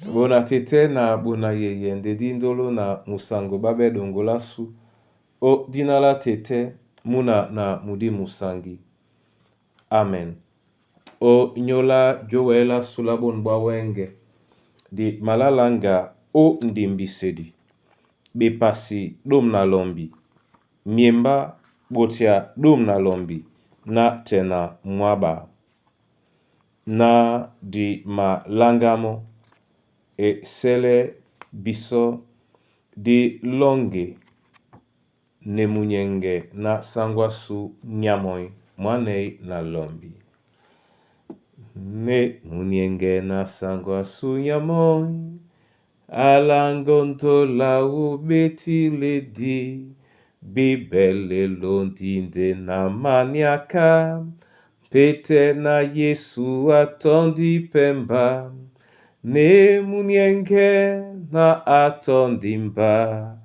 Bona tete na bona yeye ndedi ndolo na musango babe dongolasu o dina la tete muna na mudi musangi. Amen. O nyola jowela sula bon bwa wenge di malalanga o ndimbisedi bepasi dom na lombi miemba botia dom na lombi na tena mwaba na di malangamo e sele biso di longe ne munyenge na sangwasu nyamoi mwanei na lombi. Ne munyenge na sangwasu nyamoi alangondola ubetiledi bibele londinde na maniaka pete na Yesu atondi pemba ne munyenge na atondimba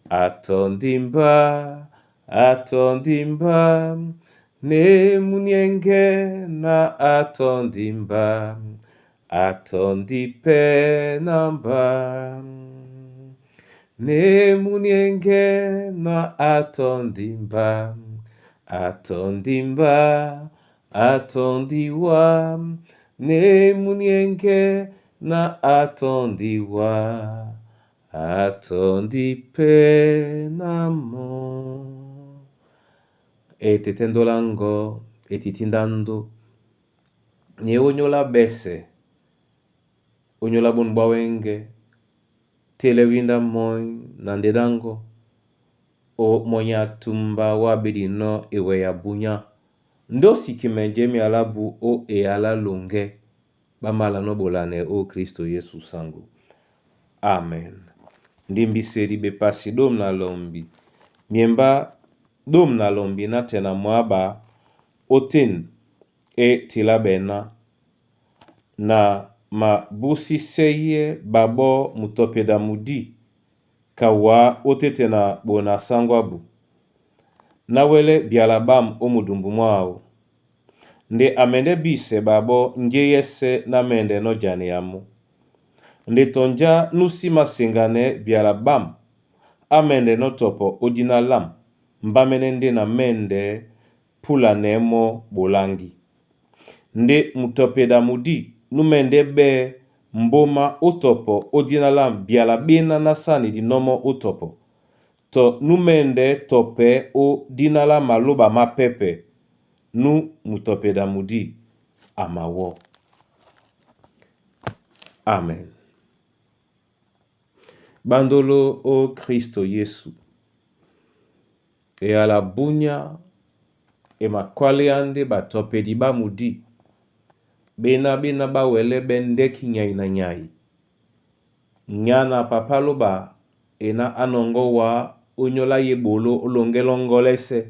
atondimba atondimba ne munyenge na atondimba atondi pe namba ne munyenge na atondimba atondimba atondiwa ne munyenge na atondiwa atondi pe na mo etete ndolango etitindando ne onyola bese onyola bon bwa wenge tele winda moi na ndedango o monya tumba wa bedino ewe ya bunya ndo sikime jemi alabu o eyala longe bamala no bolane o Kristo Yesu sango. Amen. Ndimbiseli bepasi dom na lombi miemba dom na lombi na tena mwaba oten e tila bena na mabusiseye babo mutopeda mudi kawa otete na bona sangwabu nawele biala bam o mudumbu mwao nde amende bise babo nge yese na mende no jani yamu nde tonja nusi masengane biala bam amende no topo odina lam mbamene nde na mende pula nemo bolangi nde mutopeda mudi numende be mboma otopo odina lam biala bena na sani di nomo otopo to numende tope o dina la maloba mapepe nu mutopeda mudi amawo. Amen. Bandolo o Kristo Yesu eyala bunya e makwale ande batopedi bamudi bena bena bawele bendeki nyai na nyai nyana papa loba ena anongo wa onyola ye bolo olonge longolese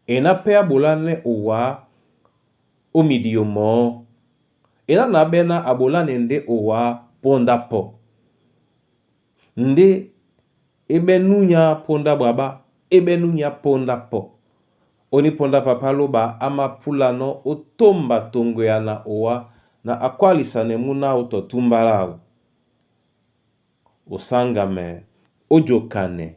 ena pe abolane owa omidi yo mo ena na bena abolane nde owa ponda po nde ebe nunya ponda bwaba ebe nunya ponda po oni ponda papa loba amapula no otomba tongo ya na owa na akwalisa ne muna ototumbala o osangame ojokane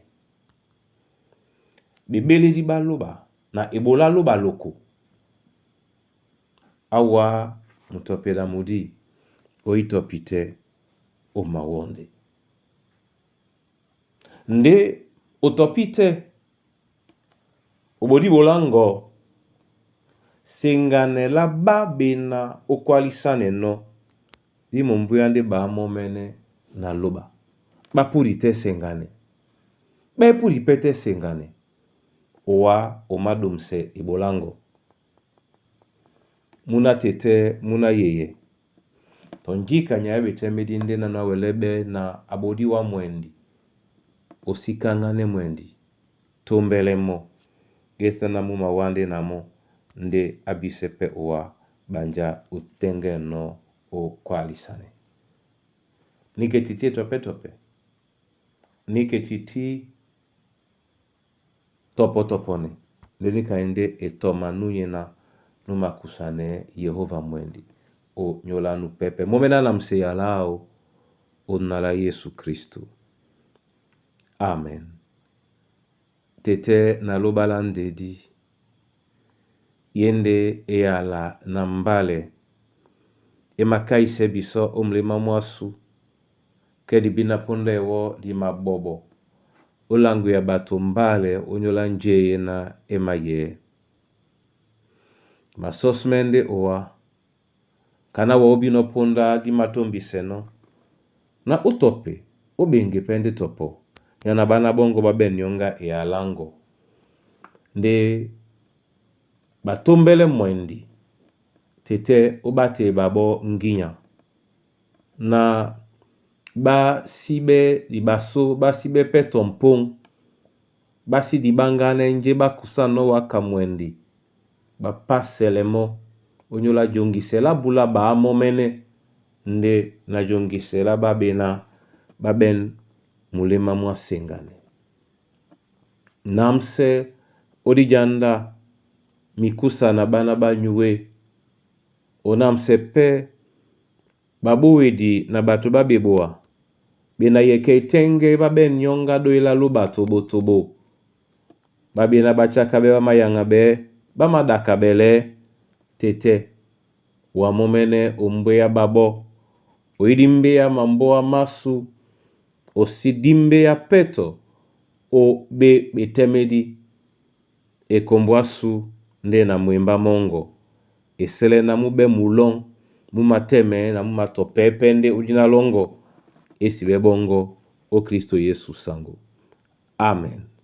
bebeledi baloba na ebola loba loko awa mutopela mudi oitopite omawonde nde otopi te obodi bolango senganela babena okwalisane no limombuya nde bamomene na loba bapuri te sengane bepuri pe te sengane owa omadomse ebolango muna tete muna yeye tonjika nya betemedi nde na nawelebe na abodi wa mwendi osikangane mwendi tombelemo geta na muma wande namo nde abise pe owa banja utenge no okwalisane nike titi tope tope nike titi topo topone nde nika nde etoma nunye na numakusane Yehova mwendi o nyola nu pepe momena na mseyalao O nna la Yesu Kristu. Amen. Tete na loba la ndedi, ye nde eyala na mbale e makaisɛ bisɔ o mulema mwasu ke dibina punda ewɔ di mabɔbɔ o lango ya bato mbale onyola njeye na e mayɛ̌. Masɔsimɛ ndé owa, kana wa ó binɔ́ púndá dí matómbisɛnɔ́, na ó tɔpɛ ó ɓeŋge pɛ́ ndé tɔ pɔ, nyá na ɓána ɓɔ́ŋgɔ̄ ɓá ɓɛ̂n nyɔ́ŋgá eyaláŋgɔ ndé ɓatómbɛ́lɛ́ mwɛndi tetɛ́ ó ɓátɛɛ ɓaɓɔ́ ŋgínya na ɓá síɓɛ́ diɓasó ɓá síɓɛ́ pɛ́ tɔ mpóŋ, ɓá sí diɓáŋgánɛ́ njé ɓá kusánɔ́ waka mwɛndi, ɓá pásɛlɛ mɔ́ ónyólá joŋgisɛ lá búlá ɓaámɔ́mɛ́nɛ́ ndé na joŋgisɛ lá ɓá ɓená ɓá ɓɛ́n muléma mwá seŋganɛ. Námsɛ́ ó díjǎndá mikúsa na ɓána ɓá nyué, ó námsɛ́ pɛ́ ɓabówedi na ɓato ɓá ɓeboa, ɓe na yɛkɛ itɛ́ŋgɛ́ ɓá ɓɛ̂n nyɔ́ŋgá ɗói lá lóba toɓotoɓo, ɓá ɓená ɓá tsákáɓɛ́ ɓá máyaŋaɓɛɛ́, ɓá maɗakabɛlɛɛ́ tetɛ́ wa mɔ́mɛ́nɛ́ o mbwéá ɓaɓɔ́, o í dímbéá mambóa másu, o sí dímbéá pɛ́tɔ ó ɓé ɓetɛ́mɛ́dí ekombo ásu ndé na mwembá mɔ́ŋgɔ, e sɛ́lɛ́ ná mú ɓɛ́ mulɔ́ŋ mú matɛ́mɛɛ́ na mú matɔpɛɛ́ pɛ́ ndé ó díná lɔ́ŋgɔ é siɓɛ́ ɓɔ́ŋgɔ́ ó Klísto Yesu saŋgó. Amen.